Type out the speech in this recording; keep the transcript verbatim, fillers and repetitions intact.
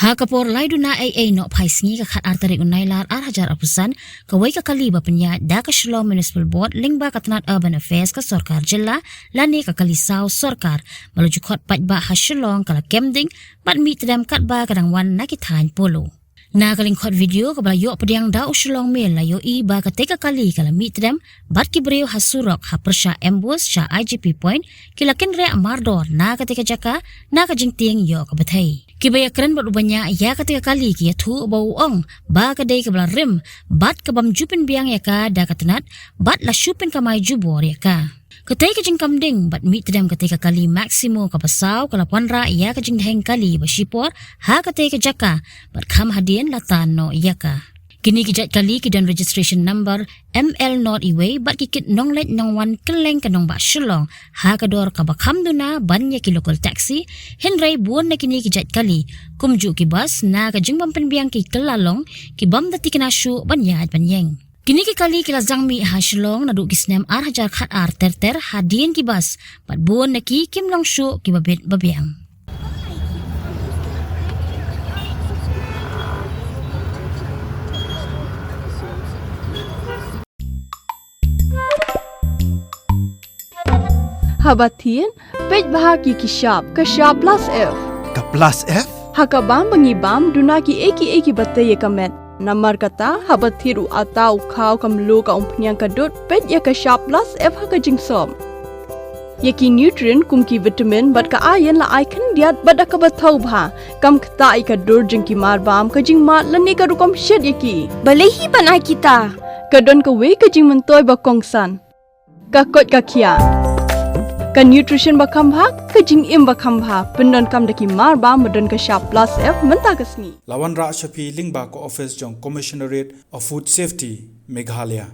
Ha ka por lai duna ei ei noh phai sngi ka khat ar tarik u Nailar ar hajar arphew san, kawei ka kali ba pynïaid da ka Shillong Municipal Board lyngba ka tnat Urban Affairs ka sorkar jylla, lane ka kali saw sorkar, ba la ju khot paidbah ha Shillong ka la kem ding bad mih tdem katba ka dang wan na ki thaiñ Polo. Na ka lyngkhot video kaba la ïoh pdiang da u Shillong Mail la ïohi ba katei ka kali ka la mih tdem bad ki briew ha surok ha pyrshah Ambush sha I G P Point ki la kynriah mardor na katei ka jaka na ka jingtieng ïoh ka bthei. Kiba ïakren bad uba ñiah ïa katei ka kali ki ïathuh ba u ong ba ka dei kaba la rim bad ka bym ju pynbiang ïa ka da ka tnat bad la shu pynkamai jubor ïa ka. Katei ka jingkam ding bad mih tdem katei ka kali Maximo kaba saw ka la wanrah ïa ka jingdheng kali ba shipor ha katei ka jaka bad kham hadien la tan noh ïa ka. Kine ki jait kali ki don registration number M L not iwei bad ki kit nongleit nongwan kylleng ka nongbah Shillong ha ka dor kaba kham duna ban ïa ki local taxi, hynrei bun na kine ki jait kali kumjuh ki bus na ka jingbym pynbiang ki kylla long ki bym da tikna shuh ban ïaid ban ïeng. Kine ki kali ki la jang mih ha Shillong naduh ki snem ar hajar khat ar ter ter hadien ki bus bad bun na ki kim long shuh kiba bit ba biang. Haba thied, peit bha ki ki shap, ka shap plus F. Ka plus F? Ha ka bam ba ngi bam, duna ki ei ki ei kiba tei ïa ka met. Namar kata, haba thied u atta u khaw ka mluh ka umphniang ka dud, peit ïa ka shap plus F ha ka jingsop. Ïa ki nutrient kum ki vitamin bad ka iron la ai khyndiat bad da kaba thaw bha. Kam ktah ïa ka dur jong ki marbam, ka jingmad lane ka rukom shet ïa ki. Balei hi ban ai kita? Ka don kawei ka jingmyntoi ba kongsan. Ka koit ka khiah. Ka nutrition ba kham bha, ka jingim ba kham bha. Pyndonkam da ki marbam ba don ka shap plus F mynta ka sngi. La wanrah sha phi lyngba ka office jong Commissionerate of Food Safety, Meghalaya.